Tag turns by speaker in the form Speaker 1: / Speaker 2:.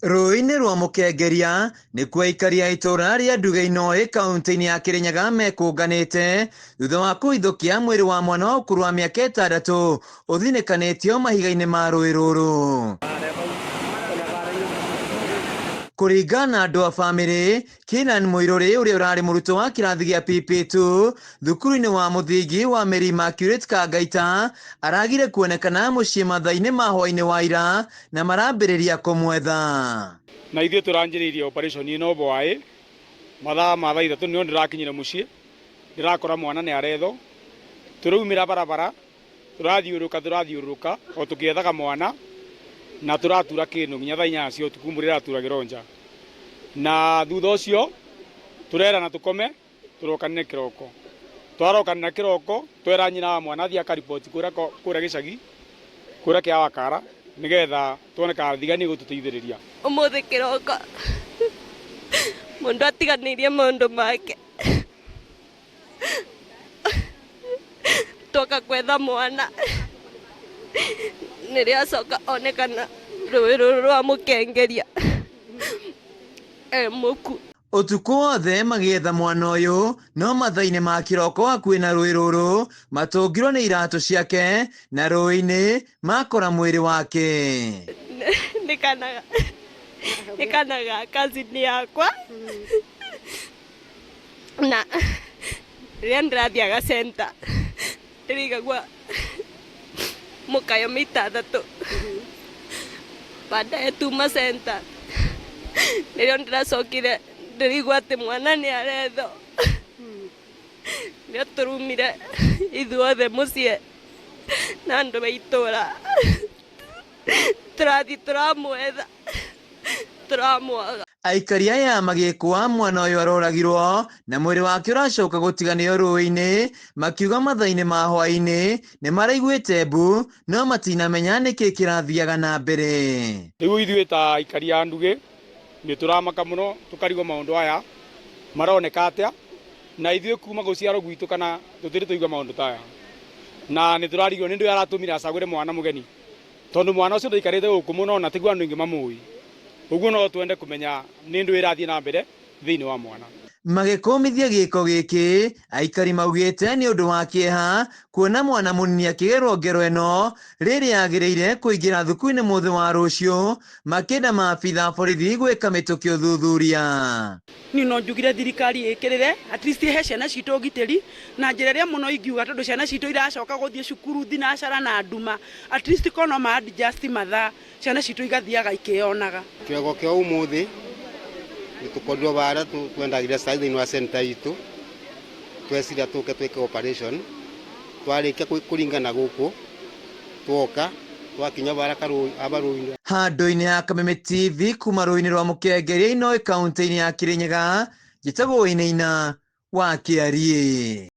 Speaker 1: Rũĩ-inĩ rwa Mũkengeria nĩkuo aikari a itũũra rĩa Nduge Inoi kaunti-inĩ ya Kĩrĩnyaga mekũnganĩte thutha wa kũhithũkia mwĩrĩ wa mwana wa ũkũrũ wa mĩaka ĩtandatũ ũthinĩkanĩtio mahiga-inĩ ma rũĩ rũrũ. Kũringana na andũ a bamĩrĩ, Keenan Mũirũrĩ ũrĩa ũrarĩ mũrutwo wa kĩrathi gĩa PP2 thukuru-inĩ wa mũthingi wa Mary Immaculate Kangaita aragire kuonekana mũciĩ mathaa-inĩ ma hwaĩ-inĩ wa ira na marambĩrĩria kũmwetha.
Speaker 2: Na ithuĩ tũranjĩrĩirie operation ĩno hwaĩ mathaa ma thaa ithatũ nĩo ndĩrakinyire mũciĩ ndĩrakora mwana nĩ arethwo tũraumĩra barabara Tũrathiũrũrũka tũrathiũrũrũka o tũkĩethaga mwana na tũratura kĩndũ nginya thaa inyanya cia ũtukũ mbura ĩraturagĩra o nja. Na thutha ũcio tũrerana tũkome tũrokanĩre kĩroko. Twarokanĩra kĩroko twera nyina wa mwana athiĩ akariboti kũrĩa kũrĩa gĩcagi kũrĩa kĩa Wakara nĩgetha tuone kana thigari nĩ ĩgũtũteithĩrĩria.
Speaker 3: Ũmũthĩ kĩroko mũndũ atiganĩirie maũndũ make. Twoka gwetha mwana nĩrĩo acoka onekana rũĩ rũrũ rwa mũkengeria e mũku.
Speaker 1: Ũtukũ wothe magĩetha mwana ũyũ no mathaa-inĩ ma kĩroko hakuhĩ na rũĩ rũrũ matũngirwo nĩ iratũ ciake na rũĩ-inĩ makora mwĩrĩ wake.
Speaker 3: Nĩ kana ga cousin yakwa. Na rĩrĩa ndĩrathiaga center ndĩraigagua mũkayo mita thatũ baadaye tuma center nĩrĩo ndĩracokire ndĩraigua atĩ mwana nĩ arethwo nĩrĩo tũraumire ithuothe mũciĩ na andũ a itũra tũrathiĩ tũramwetha. Tũramwaga.
Speaker 1: Aikari aya magĩkũa mwana ũyũ aroragirwo na mwĩrĩ wake ũracoka gũtiganĩo rũĩ-inĩ, makiuga mathaa-inĩ ma hwaĩ-inĩ nĩ maraiguĩte mbu no matinamenya nĩkĩ kĩrathiaga na mbere.
Speaker 2: Rĩu ithuĩ ta aikari a Ndugĩ nĩ tũramaka mũno tũkarigwo maũndũ aya maroneka atĩa, na ithuĩ kuma gũciarwo gwitũ kana tũtirĩ twaigua maũndũ ta aya, na nĩ tũrarigwo nĩ ndũĩ aratũmire acagũre mwana mũgeni. Tondũ mwana ũcio ndaikarĩte gũkũ mũno na tiguo andũ aingĩ mamũĩ, ũguo no twende kũmenya nĩ ndũĩ ĩrathiĩ na mbere thĩinĩ wa mwana.
Speaker 1: Magĩkũmithia gĩko gĩkĩ, aikari maugĩte nĩ ũndũ wa kĩeha kuona mwana mũnini akĩgerwo ngero ĩno rĩrĩa agĩrĩire kũingĩra thukuru-inĩ mũthĩ wa rũciũ, makĩenda maabitha a borithi gwĩka mĩtũkĩ ũthuthuria.
Speaker 4: Niĩ no njugire thirikari ĩkĩrĩre at least ĩhe ciana citũ ũgitĩri na njĩra ĩrĩa mũno ingiuga tondũ ciana citũ iracoka gũthiĩ cukuru thinacara na nduma at least korwo no ma adjust mathaa ciana citũ igathiaga ikĩyonaga.
Speaker 5: Kĩroko kĩa ũmũthĩ nĩ tũkorirwo harĩa twendagĩria cai thĩinĩ wa center itũ, tweciria tũke twĩke operation, twarĩkia kũringa na gũkũ twoka twakinya bara karũĩ.
Speaker 1: Handũ-inĩ ha Kameme TV kuma rũĩ-inĩ rwa Mũkengeria Inoi kaunti-inĩ ya Kirinyaga, njĩtagwo Wainaina wa Kĩariĩ.